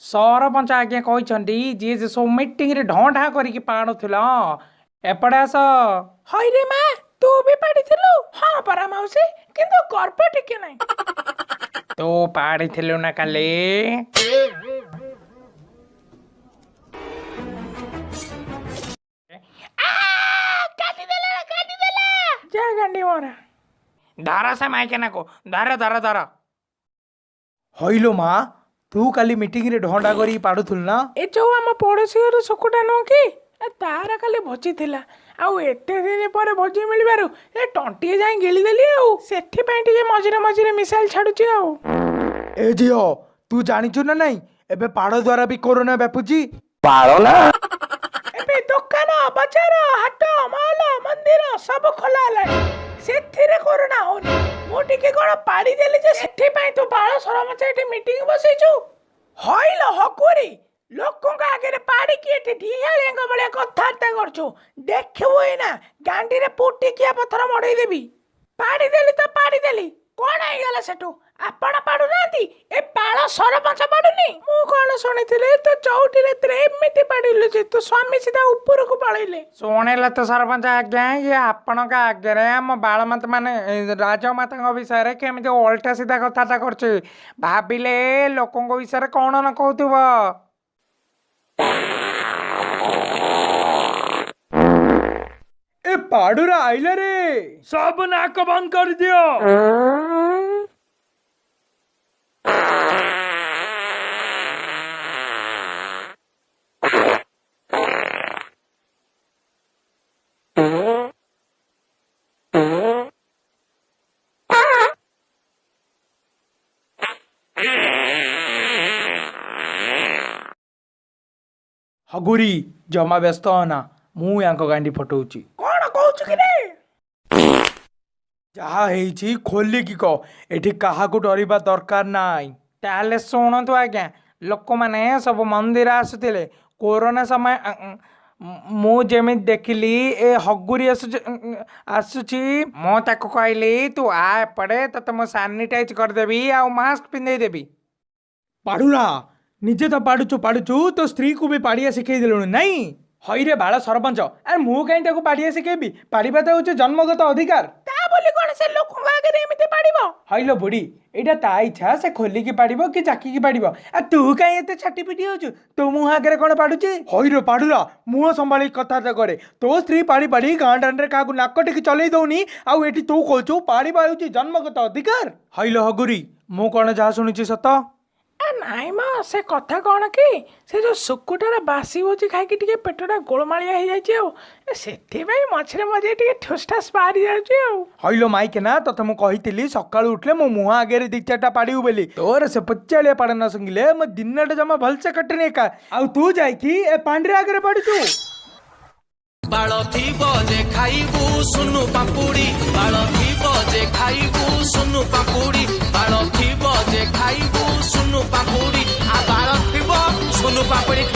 ସରପଞ୍ଚ ଆଜ୍ଞା କହିଛନ୍ତି, ଯିଏ ଯେ ସବୁ ମିଟିଂରେ ଢଁ ଢା କରିକି ପାଡୁଥିଲ, ଏପଟେ ଆସ। ହଇରେ ମା, ତୁ ବି ପାଡିଥିଲୁ? ହଁ ପରା ମାଉସୀ, କିନ୍ତୁ ଗର୍ବ ଟିକେ ନାହିଁ। ତୁ ପାଡିଥିଲୁ ନା କାଲି? କାଟିଦେଲା, କାଟିଦେଲା। ଯା ଗାଣ୍ଡି ମରା। ଧର ସେ ମାଇକେନାକୁ, ଧର ଧର ଧର। ହଇଲୋ ମା, ତୁ କାଲି ମିଟିଂରେ ଢଣ୍ଡା କରିକି ପାଡୁଥିଲୁ ନା? ଏ ଯୋଉ ଆମ ପଡ଼ୋଶୀ ଘର ଶୁକୁଟା ନୁହଁ କି, ତାର କାଲି ଭୋଜି ଥିଲା, ଆଉ ଏତେ ଦିନ ପରେ ଭୋଜି ମିଳିବାରୁ ଏ ଟଣ୍ଟିଏ ଯାଇ ଗିଳିଦେଲି, ଆଉ ସେଥିପାଇଁ ଟିକେ ମଝିରେ ମଝିରେ ମିସାଇଲ ଛାଡୁଛି ଆଉ। ଏ ଝିଅ, ତୁ ଜାଣିଛୁ ନା ନାଇଁ ଏବେ ପାଡ଼ ଦ୍ୱାରା ବି କରୋନା ବ୍ୟାପୁଛି? ଏବେ ଦୋକାନ, ବଜାର, ହାଟ, ମଲ, ମନ୍ଦିର ସବୁ ଖୋଲା ହେଲାଣି, ସେଥିରେ କରୋନା ହଉନି। ମୁଁ ଟିକେ କଣ ପାଡ଼ିଦେଲି ଯେ ସେଥିପାଇଁ ତୁ ବାଳ ସରପଞ୍ଚ ଏଠି ମିଟିଂ ବସେଇଛୁ? ହଇଲ ହକୁରି, ଲୋକଙ୍କ ଆଗରେ ପାଡ଼ିକି ଏଠି ଢିଆଳିଆଙ୍କ ଭଳିଆ କଥାବାର୍ତ୍ତା କରୁଛୁ? ଦେଖିବୁ ଏଇନା ଗାଣ୍ଡିରେ ପୁଟିକିଆ ପଥର ମଡେଇଦେବି। ପାଡ଼ିଦେଲି ତ ପାଡ଼ିଦେଲି, କଣ ହେଇଗଲା ସେଠୁ? ଆପଣ ପାଡୁନାହାନ୍ତି, ଏ ପାଳ ସରପଞ୍ଚ ପାଡୁନି। ମୁଁ କଣ ଶୁଣିଥିଲି, ତୁ ଚଉଠିରେ ଏମିତି ପାଡ଼ିଲୁ ଯେ ତୋ ସ୍ୱାମୀ ସିଧା ଉପରକୁ ପଳେଇଲେ। ଶୁଣିଲେ ତ ସରପଞ୍ଚ ଆଜ୍ଞା, ଇଏ ଆପଣଙ୍କ ଆଗରେ ଆମ ବାଳମାତା ମାନେ ରାଜମାତାଙ୍କ ବିଷୟରେ କେମିତି ଓଲଟା ସିଧା କଥାବାର୍ତ୍ତା କରୁଛି। ଭାବିଲେ ଲୋକଙ୍କ ବିଷୟରେ କଣ ନ କହୁଥିବ। ଏ ପାଡୁରା ଆଇଲା ରେ। ସବୁ ନାକ ବନ୍ଦ କରିଦିଅ। ହଗୁରି, ଜମା ବ୍ୟସ୍ତ ହନା, ମୁଁ ୟାଙ୍କ ଗାଣ୍ଡି ଫଟଉଛି। କଣ କହୁଛୁ କି ରେ? ଯାହା ହେଇଛି ଖୋଲିକି କହ, ଏଠି କାହାକୁ ଡରିବା ଦରକାର ନାହିଁ। ତାହେଲେ ଶୁଣନ୍ତୁ ଆଜ୍ଞା, ଲୋକମାନେ ସବୁ ମନ୍ଦିର ଆସୁଥିଲେ କୋରୋନା ସମୟ। ମୁଁ ଯେମିତି ଦେଖିଲି ଏ ହଗୁରି ଆସୁଛି ଆସୁଛି, ମୁଁ ତାକୁ କହିଲି ତୁ ଆ ଏପଟେ, ତତେ ମୁଁ ସାନିଟାଇଜ କରିଦେବି ଆଉ ମାସ୍କ ପିନ୍ଧେଇ ଦେବି। ପାଡୁରା, ନିଜେ ତ ପାଡୁଛୁ ପାଡୁଛୁ, ତୋ ସ୍ତ୍ରୀକୁ ବି ପାଡ଼ିଆ ଶିଖେଇ ଦେଲୁଣି ନାଇଁ? ହଇରେ ବାଳ ସରପଞ୍ଚ, ଆରେ ମୁଁ କାହିଁ ତାକୁ ପାଡ଼ିଆ ଶିଖେଇବି? ପାଡ଼ିବା ତ ହେଉଛି ଜନ୍ମଗତ ଅଧିକାର। ତା ବୋଲି କଣ ସେ ଲୋକଙ୍କ ଆଗରେ ଏମିତି ପାଡ଼ିବ? ହଇଲୋ ବୁଢ଼ୀ, ଏଇଟା ତା ଇଚ୍ଛା, ସେ ଖୋଲିକି ପାଡ଼ିବ କି ଜାକିକି ପାଡ଼ିବ। ଆଉ ତୁ କାହିଁ ଏତେ ଛାଟି ପିଟି ହଉଛୁ? ତୋ ମୁହଁ ଆଗରେ କଣ ପାଡୁଛି? ହଇରେ ପାଡୁରା, ମୁହଁ ସମ୍ଭାଳିକି କଥାବାର୍ତ୍ତା କରେ। ତୋ ସ୍ତ୍ରୀ ପାଡ଼ି ପାଡ଼ି ଗାଁ ଦାଣ୍ଡରେ କାହାକୁ ନାକ ଟେକି ଚଲେଇ ଦଉନି, ଆଉ ଏଠି ତୁ କହୁଛୁ ପାଡ଼ିବା ହେଉଛି ଜନ୍ମଗତ ଅଧିକାର। ହଇଲୋ ହଗୁରି, ମୁଁ କଣ ଯାହା ଶୁଣିଛି ସତ? ଏ ନାଇଁ ମ, ସେ କଥା କଣ କି, ସେ ଯୋଉ ଶୁକୁଟାର ବାସି ଭୋଜି ଖାଇକି ଟିକେ ପେଟଟା ଗୋଳମାଳିଆ ହେଇଯାଇଛି, ଆଉ ସେଥିପାଇଁ ମଝିରେ ମଝିରେ ଟିକେ ଠୁସ୍ ଠାସ୍ ବାହାରି ଯାଉଛି ଆଉ। ହଇଲୋ ମାଇକେନା, ତତେ ମୁଁ କହିଥିଲି ସକାଳୁ ଉଠିଲେ ମୋ ମୁହଁ ଆଗରେ ଦି ଚାରିଟା ପାଡ଼ିବୁ ବୋଲି। ତୋର ସେ ପଚାଳିଆ ପାଡ଼ ନ ଶୁଙ୍ଗିଲେ ମୋ ଦିନଟା ଜମା ଭଲସେ କଟେନି ଏକା, ଆଉ ତୁ ଯାଇକି ଏ ପାଣ୍ଡିରେ ଆଗରେ ପାଡୁଛୁ। ବାଳ ଥିବ ଯେ ଖାଇବୁ ସୁନୁ ପାପୁଡ଼ି, ବାଳ ଥିବ ଯେ ଖାଇବୁ ସୁନୁ ପାପୁଡ଼ି।